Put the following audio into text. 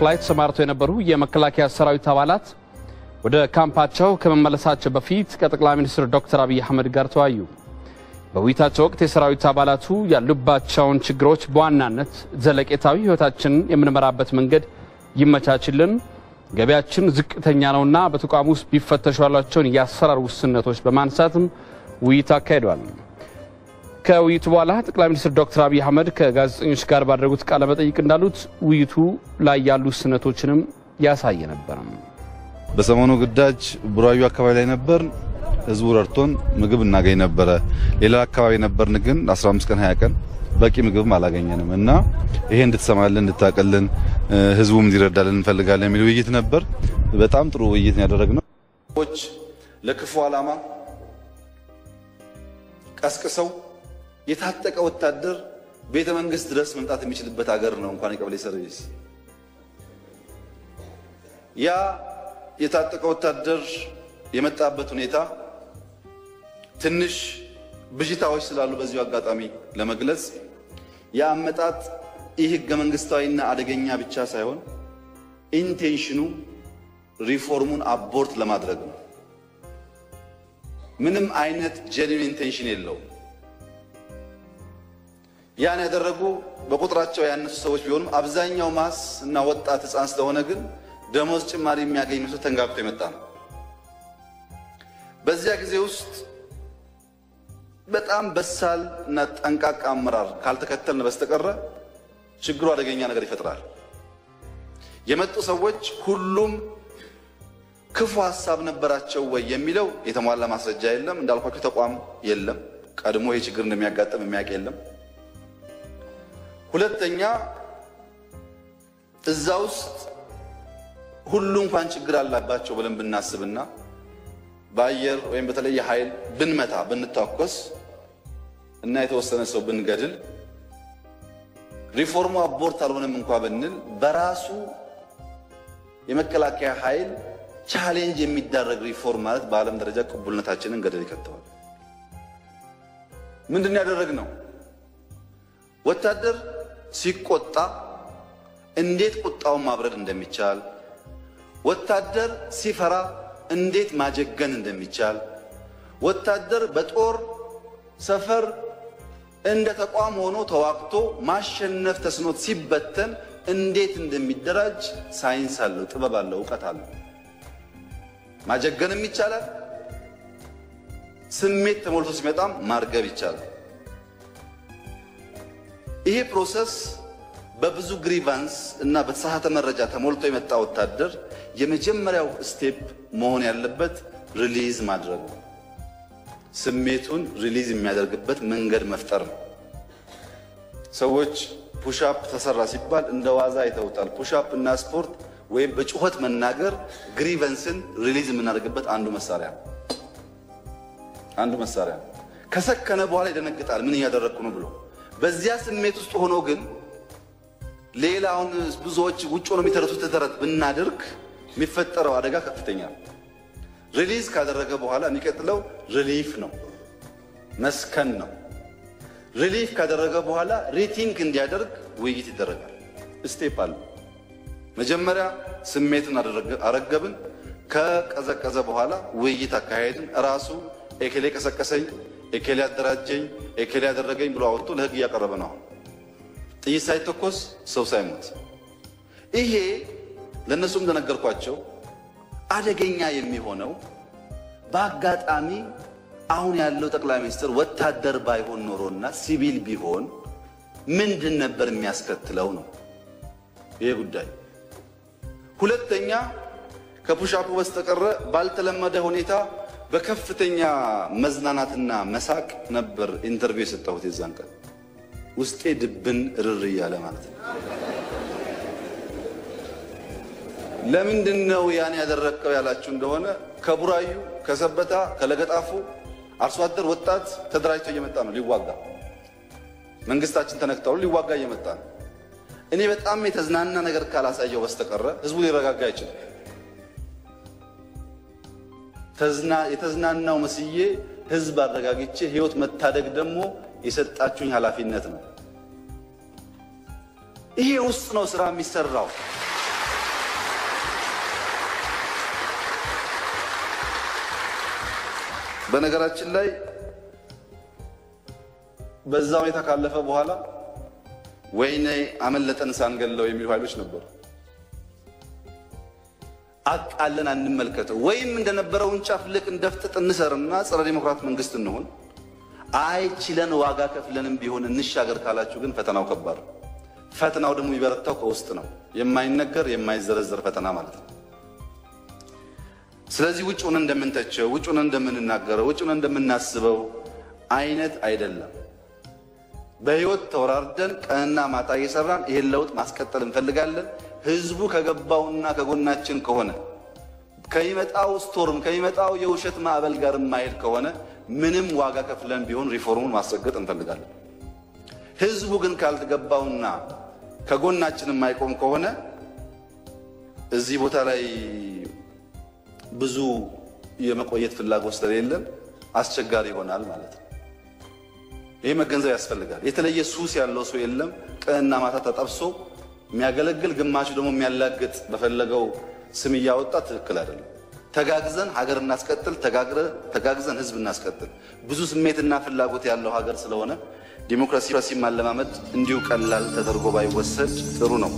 ላይ ተሰማርተው የነበሩ የመከላከያ ሰራዊት አባላት ወደ ካምፓቸው ከመመለሳቸው በፊት ከጠቅላይ ሚኒስትር ዶክተር አብይ አህመድ ጋር ተወያዩ። በውይይታቸው ወቅት የሰራዊት አባላቱ ያሉባቸውን ችግሮች በዋናነት ዘለቄታዊ ሕይወታችንን የምንመራበት መንገድ ይመቻችልን፣ ገቢያችን ዝቅተኛ ነውና በተቋሙ ውስጥ ቢፈተሹ ያሏቸውን የአሰራር ውስንነቶች በማንሳትም ውይይት አካሂደዋል። ከውይይቱ በኋላ ጠቅላይ ሚኒስትር ዶክተር አብይ አህመድ ከጋዜጠኞች ጋር ባደረጉት ቃለ መጠይቅ እንዳሉት ውይይቱ ላይ ያሉ ውስንነቶችንም ያሳየ ነበር። በሰሞኑ ግዳጅ ቡራዩ አካባቢ ላይ ነበር። ህዝቡ ረድቶን ምግብ እናገኝ ነበረ። ሌላ አካባቢ ነበርን ግን 15 ቀን 20 ቀን በቂ ምግብም አላገኘንም እና ይሄ እንድትሰማልን እንድታቀልን ህዝቡም እንዲረዳልን እንፈልጋለን የሚል ውይይት ነበር። በጣም ጥሩ ውይይት ነው ያደረግነው። ለክፉ ዓላማ ቀስቅሰው የታጠቀ ወታደር ቤተ መንግስት ድረስ መምጣት የሚችልበት ሀገር ነው እንኳን የቀበሌ service። ያ የታጠቀ ወታደር የመጣበት ሁኔታ ትንሽ ብዥታዎች ስላሉ በዚሁ አጋጣሚ ለመግለጽ የአመጣጥ ይህ ህገ መንግስታዊና አደገኛ ብቻ ሳይሆን intention ኑ ሪፎርሙን abort ለማድረግ ነው። ምንም አይነት genuine intention የለውም። ያን ያደረጉ በቁጥራቸው ያነሱ ሰዎች ቢሆኑም አብዛኛው mass እና ወጣት ህፃን ስለሆነ ግን ደሞዝ ጭማሪ የሚያገኝ መስሎ ተንጋግቶ የመጣ ነው። በዚያ ጊዜ ውስጥ በጣም በሳል እና ጠንቃቃ አመራር ካልተከተልን በስተቀረ ችግሩ አደገኛ ነገር ይፈጥራል። የመጡ ሰዎች ሁሉም ክፉ ሀሳብ ነበራቸው ወይ የሚለው የተሟላ ማስረጃ የለም። እንዳልኳቸው ተቋም የለም። ቀድሞ ይህ ችግር እንደሚያጋጥም የሚያውቅ የለም። ሁለተኛ እዛ ውስጥ ሁሉ እንኳን ችግር አላባቸው ብለን ብናስብና በአየር ወይም በተለየ ኃይል ብንመታ ብንታኮስ እና የተወሰነ ሰው ብንገድል ሪፎርሙ abort አልሆነም እንኳን ብንል በራሱ የመከላከያ ኃይል challenge የሚደረግ ሪፎርም ማለት በዓለም ደረጃ ቅቡልነታችንን ገደል ይከተዋል። ምንድነው ያደረግነው? ወታደር ሲቆጣ እንዴት ቁጣውን ማብረድ እንደሚቻል፣ ወታደር ሲፈራ እንዴት ማጀገን እንደሚቻል፣ ወታደር በጦር ሰፈር እንደ ተቋም ሆኖ ተዋግቶ ማሸነፍ ተስኖት ሲበተን እንዴት እንደሚደራጅ ሳይንስ አለው፣ ጥበብ አለው፣ ዕውቀት አለው። ማጀገንም ይቻላል። ስሜት ተሞልቶ ሲመጣም ማርገብ ይቻላል። ይሄ process በብዙ grievance እና በተሳሳተ መረጃ ተሞልቶ የመጣ ወታደር የመጀመሪያው step መሆን ያለበት release ማድረግ ነው። ስሜቱን release የሚያደርግበት መንገድ መፍጠር ነው። ሰዎች push-up ተሰራ ሲባል እንደ ዋዛ ይተውታል። push-up እና ስፖርት ወይም በጩኸት መናገር grievance ን release የምናደርግበት አንዱ መሳሪያ ነው። አንዱ መሳሪያ ነው። ከሰከነ በኋላ ይደነግጣል፣ ምን እያደረግኩ ነው ብሎ። በዚያ ስሜት ውስጥ ሆኖ ግን ሌላውን ብዙዎች ውጭ ሆኖ የሚተረቱት ተረት ብናደርግ የሚፈጠረው አደጋ ከፍተኛ ነው። release ካደረገ በኋላ የሚቀጥለው relief ነው፣ መስከን ነው። relief ካደረገ በኋላ rethink እንዲያደርግ ውይይት ይደረጋል። step አለ። መጀመሪያ ስሜቱን አረገብን። ከቀዘቀዘ በኋላ ውይይት አካሄድን። ራሱ ኤኬሌ ቀሰቀሰኝ፣ ኤኬሌ አደራጀኝ፣ ኤኬሌ ያደረገኝ ብሎ አወጥቶ ለህግ እያቀረበ ነው። ጥይት ሳይተኮስ ሰው ሳይሞት። ይሄ ለእነሱም እንደነገርኳቸው አደገኛ የሚሆነው በአጋጣሚ አሁን ያለው ጠቅላይ ሚኒስትር ወታደር ባይሆን ኖሮና ሲቪል ቢሆን ምንድን ነበር የሚያስከትለው ነው ይሄ ጉዳይ። ሁለተኛ ከ push-up ኡ በስተቀረ ባልተለመደ ሁኔታ በከፍተኛ መዝናናትና መሳቅ ነበር interview የሰጠሁት የዛን ቀን። ውስጤ ድብን እርር እያለ ማለት ነው። ለምንድን ነው ያን ያደረግከው ያላችሁ እንደሆነ ከቡራዩ፣ ከሰበታ፣ ከለገጣፉ አርሶ አደር ወጣት ተደራጅቶ እየመጣ ነው ሊዋጋ። መንግስታችን ተነክተው ሊዋጋ እየመጣ ነው። እኔ በጣም የተዝናና ነገር ካላሳየው በስተቀረ ህዝቡ ሊረጋጋ አይችልም። የተዝናናው መስዬ ህዝብ አረጋግቼ ህይወት መታደግ ደግሞ የሰጣችሁኝ ኃላፊነት ነው። ይሄ ውስጥ ነው ስራ የሚሰራው። በነገራችን ላይ በዛ ሁኔታ ካለፈ በኋላ ወይኔ አመለጠን ሳንገለው የሚሉ ኃይሎች ነበሩ። አቃለን አንመልከተው፣ ወይም እንደነበረውን ጫፍልቅ እንደፍጥጥ እንሰርና ጸረ ዲሞክራት መንግስት እንሆን፣ አይችለን ዋጋ ከፍለንም ቢሆን እንሻገር ካላችሁ ግን ፈተናው ከባድ ነው። ፈተናው ደግሞ የሚበረታው ከውስጥ ነው። የማይነገር የማይዘረዘር ፈተና ማለት ነው። ስለዚህ ውጭ ሆነን እንደምንተቸው፣ ውጭ ሆነን እንደምንናገረው፣ ውጭ ሆነን እንደምናስበው አይነት አይደለም። በህይወት ተወራርደን ቀንና ማታ እየሰራን ይሄን ለውጥ ማስቀጠል እንፈልጋለን። ህዝቡ ከገባውና ከጎናችን ከሆነ፣ ከሚመጣው storm፣ ከሚመጣው የውሸት ማዕበል ጋር የማይሄድ ከሆነ ምንም ዋጋ ከፍለን ቢሆን ሪፎርሙን ማስረገጥ እንፈልጋለን። ህዝቡ ግን ካልገባውና ከጎናችን የማይቆም ከሆነ እዚህ ቦታ ላይ ብዙ የመቆየት ፍላጎት ስለሌለን አስቸጋሪ ይሆናል ማለት ነው። ይሄ መገንዘብ ያስፈልጋል። የተለየ ሱስ ያለው ሰው የለም። ቀንና ማታ ተጠብሶ የሚያገለግል ግማሹ ደግሞ የሚያላግጥ በፈለገው ስም እያወጣ ትክክል አይደለም። ተጋግዘን ሀገር እናስቀጥል፣ ተጋግዘን ህዝብ እናስቀጥል። ብዙ ስሜትና ፍላጎት ያለው ሀገር ስለሆነ ዲሞክራሲ ማለማመድ እንዲሁ ቀላል ተደርጎ ባይወሰድ ጥሩ ነው።